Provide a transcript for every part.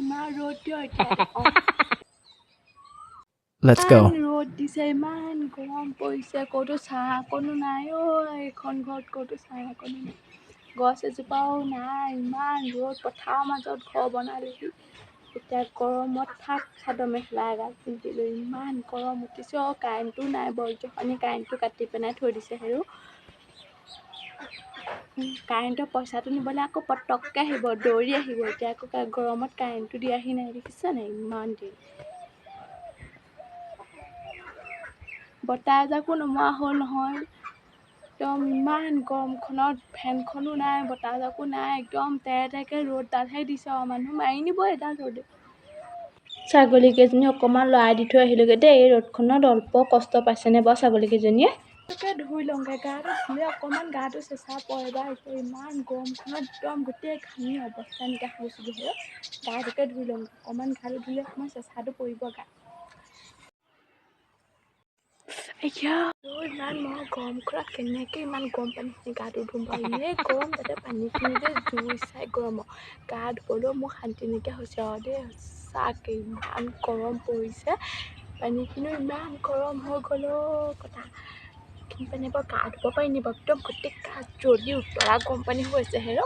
কিমান ৰ'দ দিয় এতিয়া। অঁ। Let's go. ইমান ৰ'দ দিছে, ইমান গৰম পৰিছে, ক'তো ছাঁ অকণো নাই ঐ। এইখন ঘৰত ক'তো ছাঁ অকণো নাই, গছ এজোপাও নাই। ইমান ৰ'দ, পথাৰৰ মাজত ঘৰ বনালেহি। এতিয়া গৰমত থাক, চাদৰ মেখেলা এগাল পিন্ধি লৈ। ইমান গৰম উঠিছে অ'। কাৰেণ্টটো নাই, বৰজখনি কাৰেণ্টটো কাটি পেলাই থৈ দিছে। হেৰ', কাৰেণ্টৰ পইচাটো নিবলৈ আকৌ পটককৈ আহিব, দৌৰি আহিব। এতিয়া আকৌ গৰমত কাৰেণ্টটো দিয়াহি নাই, দেখিছা নাই? ইমান দেৰি বতাহ এজাকো নমৰা হ'ল নহয়। একদম ইমান গৰমখনত ফেনখনো নাই, বতাহ এজাকো নাই। একদম তেৰ তেৰকৈ ৰ'দডালহে দিছে আৰু মানুহ মাৰি নিব এইডাল ৰ'দে। ছাগলীকেইজনী অকণমান লৰাই দি থৈ আহিলোগৈ দেই। এই ৰ'দখনত অল্প কষ্ট পাইছেনে বাৰু ছাগলীকেইজনীয়ে? তাকে ধুই লওঁগৈ। গাটো ধুলে অকণমান গাটো চেঁচা পৰে বা। এতিয়া ইমান গৰমখনত একদম গোটেই ঘামি অৱস্থা নাইকিয়া হৈ গৈছোগৈ। গাটোকে ধুই লওঁগৈ অকণমান। গাটো ধুলে অকণমান চেঁচাটো পৰিব গাত। আইয়া, ইমান মই গৰমখনত কেনেকৈ ইমান গৰম পানীখিনি গাটো ধুম বাৰু? এনেই গৰম, তাতে পানীখিনি যে জুই চাই গৰম। গা ধুবলৈও মোৰ শান্তি নাইকিয়া হৈছে আৰু দেই। সঁচাকৈ ইমান গৰম পৰিছে, পানীখিনিও ইমান গৰম হৈ গ'ল অ' কটা। এইখিনি পানী বাৰু গা ধুব পাৰি নি বাৰু? একদম গোটেই গা জ্বলি উতলা গৰম পানী হৈ আছে। হেৰ',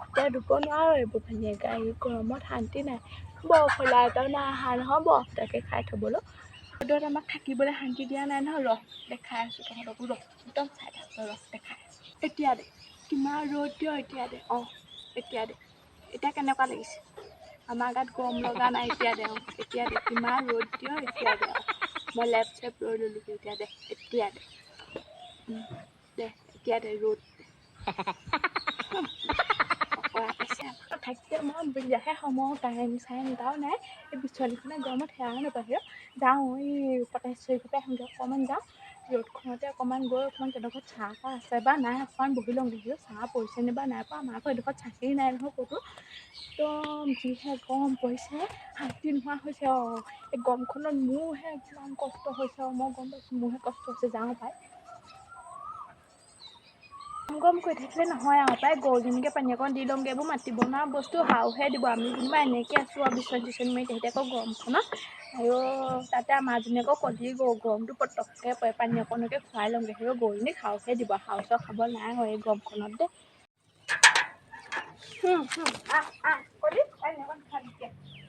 এতিয়া ধুব নোৱাৰোঁ এইবোৰ পানীয়ে গা। এই গৰমত শান্তি নাই। বৰফ হলা এটাও নাই অহা নহয় বৰফ এটাকে খাই থ'বলৈ। ৰ'দত আমাক থাকিবলৈ শান্তি দিয়া নাই নহয়। ৰহ, দেখাই আছোঁ তহঁতকো, ৰহ। একদম চাই থাক, ৰহ, দেখাই আছোঁ। এতিয়া দে, কিমান ৰ'দ দিয় এতিয়া দে। অঁ, এতিয়া দে, এতিয়া কেনেকুৱা লাগিছে? আমাৰ গাত গৰম লগা নাই? এতিয়া দে। অঁ, এতিয়া দে, কিমান ৰ'দ দিয় এতিয়া দে। অঁ, মই লেপ চেপ লৈ ল'লোঁ। এতিয়া দে, এতিয়া দে, দে, এতিয়া দে ৰ'দ কৰা পাইছে। থাকিতে মই বিয়াহে সময় কাৰেণ্ট চাৰেণ্ট এটাও নাই। এই বিচনীখনে গৰমত সেৱাও নাপায়। যাওঁ, এই পটেশ্বৰী ঘৰতে আহোঁগৈ অকণমান। যাওঁ ৰ'দখনতে অকণমান গৈ অকণমান তেহেঁতৰ ঘৰত ছাঁ তাহ আছে বা নাই অকণমান বহি লওঁগৈ। ছাঁ পৰিছেনে বা নাই পৰা। আমাৰ আকৌ এডোখৰত ছাঁয়েই নাই নহয় ক'তো। একদম যিহে গৰম পৰিছে, শান্তি নোহোৱা হৈছে আৰু। এই গৰমখনত মোৰহে কিমান কষ্ট হৈছে আৰু মই গম পাইছোঁ, মোৰহে কষ্ট হৈছে। যাওঁ পাই। গৰম গৰম কৰি থাকিলে নহয় আৰু পাই। গৰুজনীকে পানী অকণ দি লওঁগৈ। এইবোৰ মাতিব নোৱাৰা বস্তু, হাওহে দিব। আমি যেনিবা এনেকৈ আছোঁ আৰু বিচনী চিচনী মাৰি, তেহেঁতি আকৌ গৰমখনত আৰু তাতে আমাৰজনী আকৌ কলি গৰু, গৰমটো পটককৈ পৰে। পানী অকণকে খুৱাই লওঁগৈ। সেই গৰুজনীক হাওহে দিব, হাও চাও খাব নাই হয় এই গৰমখনত দেই। আহ আহ কলি, পানী অকণ খাবি।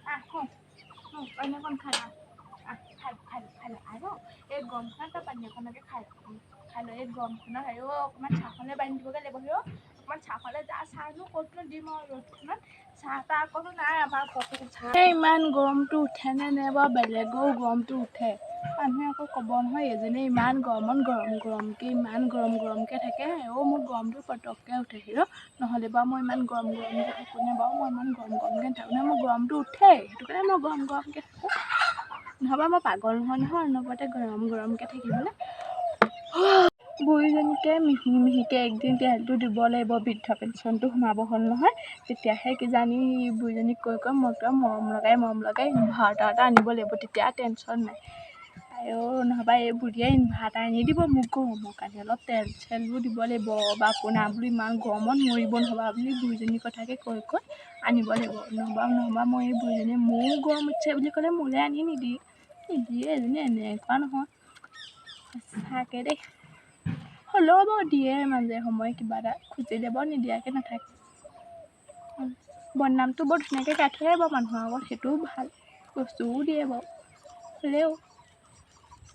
আহ, পানী অকণ খাই আহ আহ, খাই খাই খাই। আৰু এই গৰমখনত তই পানী অকণকে খাই খাই লৈ। এই গৰমখনত আৰু অকণমান ছাঁখনে বান্ধি দিবগৈ লাগিব। সেই অকণমান ছাঁখলে যা। ছাঁনো ক'তনো দিম আৰু ৰ'দখনত? ছাঁ তাহ অকণো নাই আমাৰ ঘৰটো। ছাঁ ইমান গৰমটো উঠেনে নে বাৰু বেলেগৰো গৰমটো উঠে? মানুহে আকৌ ক'ব নহয়, এইজনীয়ে ইমান গৰমত গৰম গৰমকৈ ইমান গৰম গৰমকৈ থাকে। অ', মোৰ গৰমটো পটককৈ উঠে। হিৰ', নহ'লে বাৰু মই ইমান গৰম গৰমকৈ থাকোঁনে বাৰু? মই ইমান গৰম গৰমকৈ নাথাকোঁ নহয়। মোৰ গৰমটো উঠে, সেইটো কাৰণে মই গৰম গৰমকৈ থাকোঁ। নহ'বা মই পাগল নহয় নহয় অনবৰতে গৰম গৰমকৈ থাকিবলৈ। বুঢ়ীজনীকে মিহি মিহিকৈ একদিন তেলটো দিব লাগিব। বৃদ্ধ পেঞ্চনটো সোমাব হ'ল নহয়, তেতিয়াহে কিজানি বুঢ়ীজনীক কৈ কৈ মই একদম মৰম লগাই মৰম লগাই ইনভাৰ্টাৰ এটা আনিব লাগিব। তেতিয়া টেনশ্যন নাই। আইঅ', নহ'বা এই বুঢ়ীয়ে ইনভাৰ্টাৰ আনি দিব মোক। গৰমৰ কাৰণে অলপ তেল চেলবোৰ দিব লাগিব বা আপোনাৰ বোলো ইমান গৰমত মৰিব নহ'বা বুলি বুঢ়ীজনীৰ কথাকে কৈ কৈ আনিব লাগিব। নহ'বা নহ'বা মই এই বুঢ়ীজনীয়ে মোৰো গৰম উঠিছে বুলি ক'লে মোলৈ আনি নিদিয়ে নিদিয়ে। এজনী এনেকুৱা নহয় সঁচাকৈ দেই। হ'লেও বাৰু দিয়ে মাজে সময়ে, কিবা এটা খুজিলে বাৰু নিদিয়াকৈ নাথাকে। বদনামটো বৰ ধুনীয়াকৈ গাই থৈ বাৰু মানুহৰ আগত, সেইটোও ভাল, বস্তুও দিয়ে বাৰু। হ'লেও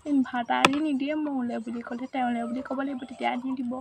ইনভাৰ্টাৰ আনি নিদিয়ে মোলৈ বুলি ক'লে, তেওঁলৈ বুলি ক'ব লাগিব, তেতিয়া আনি দিব।